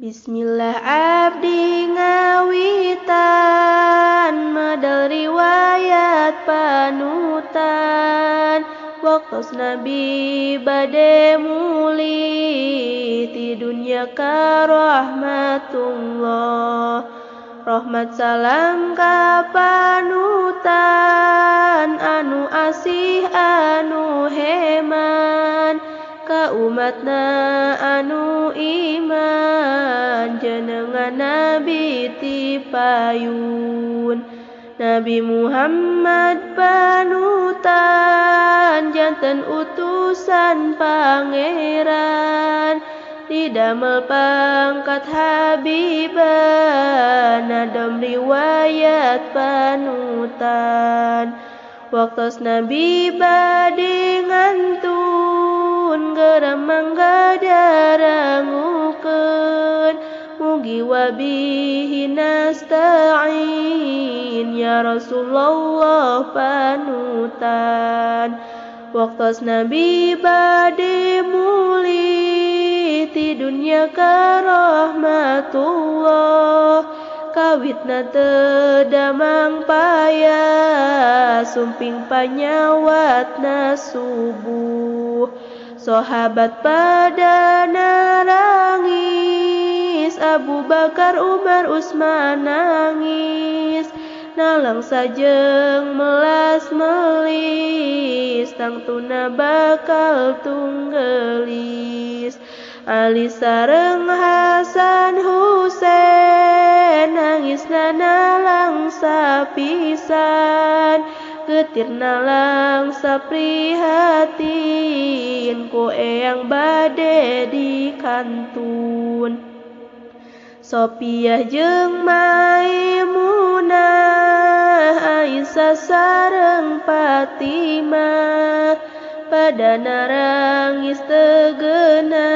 Bismillah abdi ngawitan medal riwayat panutan waktos Nabi bade mulih ti dunya ka rahmatullah. Rahmat salam ka panutan anu asih anu heman ka umatna anu iman jenengan Nabi ti payun. Nabi Muhammad panutan janten utusan pangeran didamel pangkat habiban nadom riwayat panutan. Waktos Nabi bade ngantun gerem mangga darangukeun mugi wabihi nasta'in ya Rasulullah panutan. Waktos Nabi bade mulih ti dunya ka rahmatullah kawitna teu damang payah sumping panyawatna subuh. Sahabat pada narangis, Abu Bakar Umar Utsman nangis, nalang sajeng melas melis tangtuna bakal tunggelis. Ali sareng Hasan Husein nangisna nalangsa pisan getirna langsa prihatin ku eyang bade dikantun. Sopiah jeung Maimunah Aisyah sareng Fatimah pada narangis tegena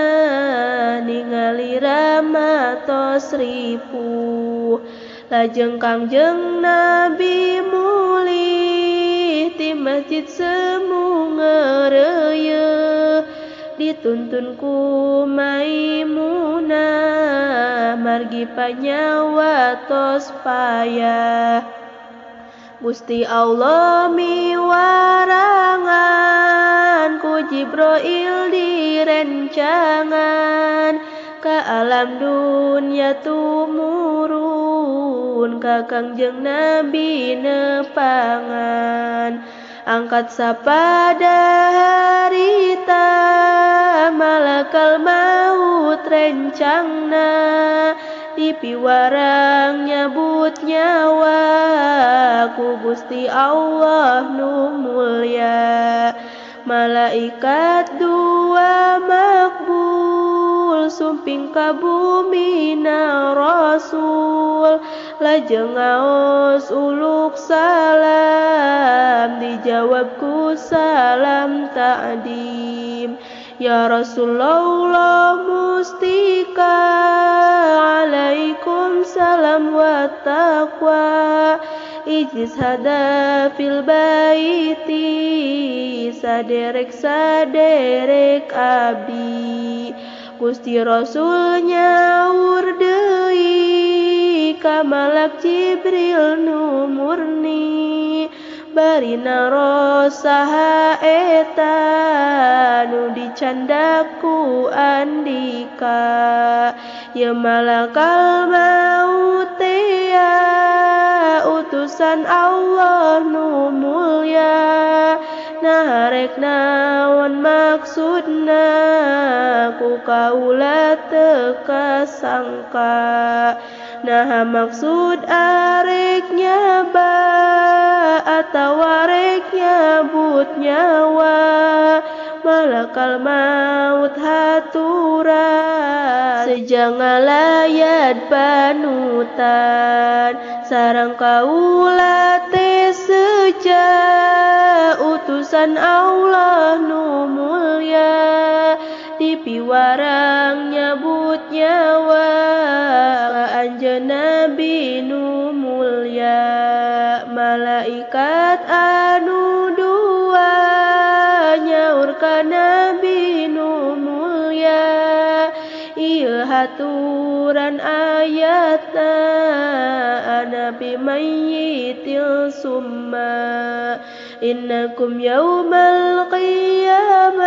ningali Rama tos ripuh. Lajeng Kangjeng Nabi mulih ti masjid semu ngeureuyeut dituntun ku Maimunah margi panyawa tos payah. Gusti Allah miwarangan ku Jibril direncangan ka alam dunya tumurun ka Kangjeng Nabi nepangan. Angkat sapada harita malakal maut rencangna dipiwarang nyabut nyawa ku Gusti Allah nu mulya. Malaikat dua makbul sumping ka bumina Rasul lajeng ngaos uluk salam dijawab ku salam ta'dim. Ya Rasulullah mustika alaikum salam wa taqwa ijlis hada fil baiti saderek saderek abdi. Gusti Rasul nyaur deui ka malak Jibril nu murni bari naros saha eta nu dicandak ku andika. Ye malakal maut tea utusan Allah nu mulya nah rek naon maksudna ku kaula teu kasangka. Nah maksud arek nyaba atawa rek nyabut nyawa malakal maut haturan sejang ngalayat panutan sareng kaula teh seja utusan Allah nu mulya dipiwarang nyabut nyawa anjeun Nabi nu mulya. Malaikat anu dua nyaur ka Nabi nu mulya ieu haturan Turunkeun ayatna ana bimayyitin summa innakum yaumal qiyamah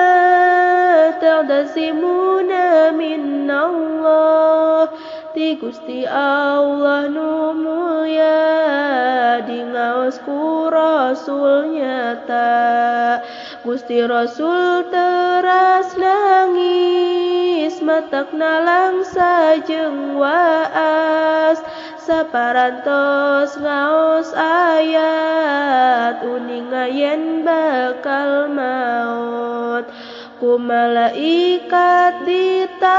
ta'tasimuna minallah. Ti Gusti Allah nu mulya di ngaos ku Rasul nyata. Gusti Rasul teras nangis matak nalangsa jeung waas. Saparantos ngaos ayat uninga yen bakal maot. Ku malaikat ditaros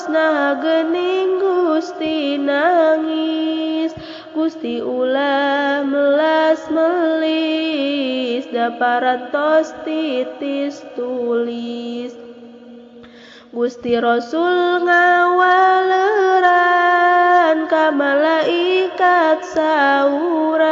nah geuning Gusti nangis. Gusti ulah melas melis da parantos titis tulis. Gusti Rasul ngawaleran ka malaikat sauran.